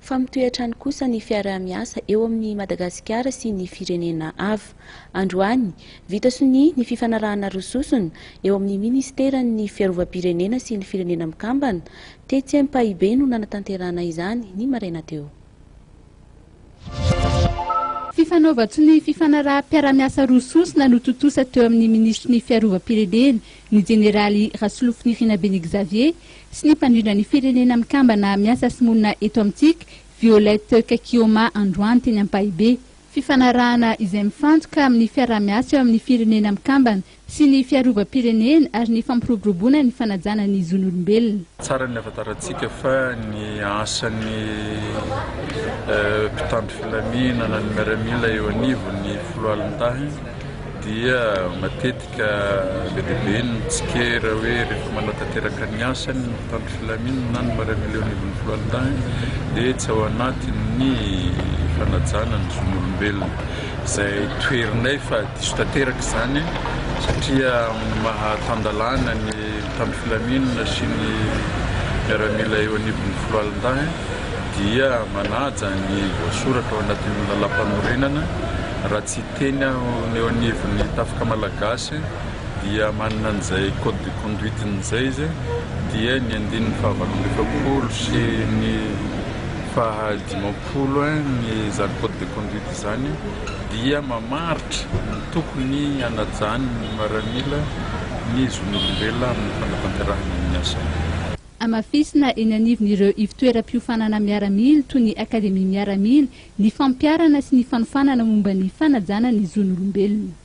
Fa mitohy hatrany kosa ny fiaraha-miasa eo amin'i Madagasikara sy ny firenena hafa. Androany, vita sonia ny fifanarahana roa sosona eo amin'ny minisiteran'ny Fiarovam-pirenena sy ny Firenena Mikambana, tetsy Ampahibe no nanatanterahana izany ny maraina teo. Fifanaovan-tsonia fifanaraham-piarahamiasa roa sosona no tontosa teo amin'ny minisitry ny Fiarovam-pirenena, ny jeneraly Rasolofonirina Béni Xavier, sy ny mpandrindra ny Firenena Mikambana miasa sy monina eto amintsika, Violette Kakioma androany teny Ampahibe. Fifanarahana izay mifantoka amin'ny fiaraha-miasa eo amin'ny Firenena Mikambana sy ny fiarovam-pirenena ary ny fampiroboroboana ny fanajana ny zon'olombelona. Tsara ny ahafantarantsika fa ny asan'ny mpitandro filaminana, ny miaramila eo anivon'ny foloalindahy dia matetika be dia be ny mitsikera hoe rehefa manatanteraka ny asany ny mpitandro filaminana na ny miaramila eo anivon'ny foloalindahy dia tsy ao anatin'ny fanajana ny zon'olombelona. Izay toherinay fa diso tanteraka izany satria amin'ny maha tan-dalàna ny mpitandro filaminana sy ny miaramila eo anivon'ny foloalindahy dia manaja ny voasoratra ao anatin'ny lalàmpanorenana. Raha tsy hiteny aho ny eo anivon'ny tafika malagasy dia manana an'izay code de conduite-ny izay izy dia ny andininy faha-48 sy ny faha-50 ny izany code de conduite izany dia mamaritra ny tokony hanajan'ny miaramila ny zon'olombelona amin'ny fanatanterahana ny asany. Hamafisina eny anivon'ireo ivotoeram-piofanana miaramila toy ny Akademia miaramila ny fampiharana sy ny fanofanana momba ny fanajana ny zon'olombelona.